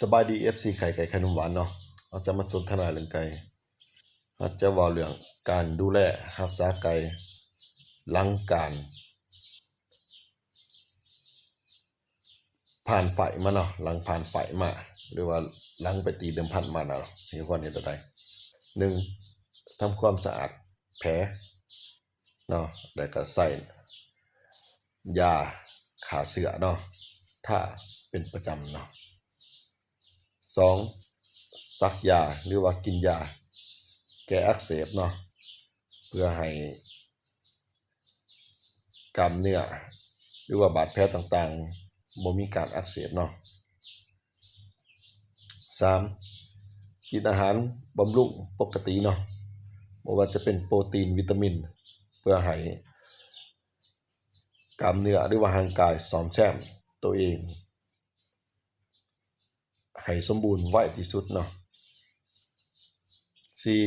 ສະບາຍດີ ເອັຟຊີ ໄຂ່ໄກ່ໄຂ່ນົມຫວານເນາະ. ເຮົາຈະມາສົນທະນາເລື່ອງໄກ່. ເຮົາຈະເວົ້າເລື່ອງການດູແລຮັກສາໄກ່ຫຼັງການຜ່ານໄຟມາເນາະ, ຫຼັງຜ່ານໄຟມາ ຫຼືວ່າຫຼັງໄປຕີເດີມພັນມານະເນາະ, ມີຄວນເຮັດແນວໃດ? ໜຶ່ງ ທຳຄວາມສະອາດແຜເນາະ, ແລ້ວກໍໃສ່ ຢາຂ້າເຊື້ອເນາະ ທາເປັນປະຈຳເນາະ. ສອງ ສັກຢາ ຫຼືວ່າກິນຢາແກ້ອັກເສບເນາະ ເພື່ອໃຫ້ກ້າມເນື້ອ ຫຼືວ່າບາດແຜຕ່າງໆ ບໍ່ມີການອັກເສບເນາະ. ສາມ ກິນອາຫານບຳລຸງປົກກະຕິເນາະ, ບໍ່ວ່າຈະເປັນໂປຣຕີນ, ວິຕາມິນ ເພື່ອໃຫ້ ກ້າມເນື້ອ ຫຼືວ່າຮ່າງກາຍສ້ອມແຊມໂຕເອງໃຫ້ສົມບູນໄວທີ່ສຸດເນາະ. ສີ່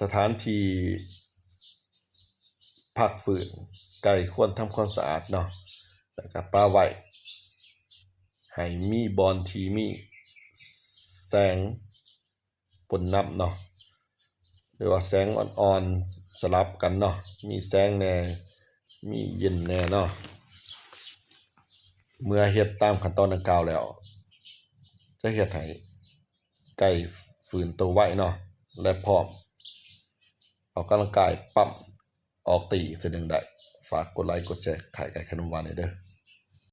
ສະຖານທີ່ພັກຟື້ນໄກ່ຄວນທຳຄວາມສະອາດເນາະ, ແລ້ວກະປະໄວ້ໃຫ້ມີບ່ອນທີ່ມີແສງ ປົນນຳເນາະ ຫຼືວ່າແສງອ່ອນໆສະຫຼັບກັນເນາະ, ມີແສງແດ່ ມີເຢັນແດ່ເນາະ. ເມື່ອເຮັດຕາມຂັ້ນຕອນດັ່ງກ່າວແລ້ວ ຈະເຮັດໃຫ້ໄກ່ຟື້ນໂຕໄວເນາະ ແລະ ພ້ອມອອກກຳລັງກາຍ ປ້ຳ ອອກຕີເທື່ອໜຶ່ງໄດ້. ຝາກກົດໄລ ກົດແຊ ໄຂ່ໄກ່ໄຂ່ນົມຫວານແດ່ເດີ້.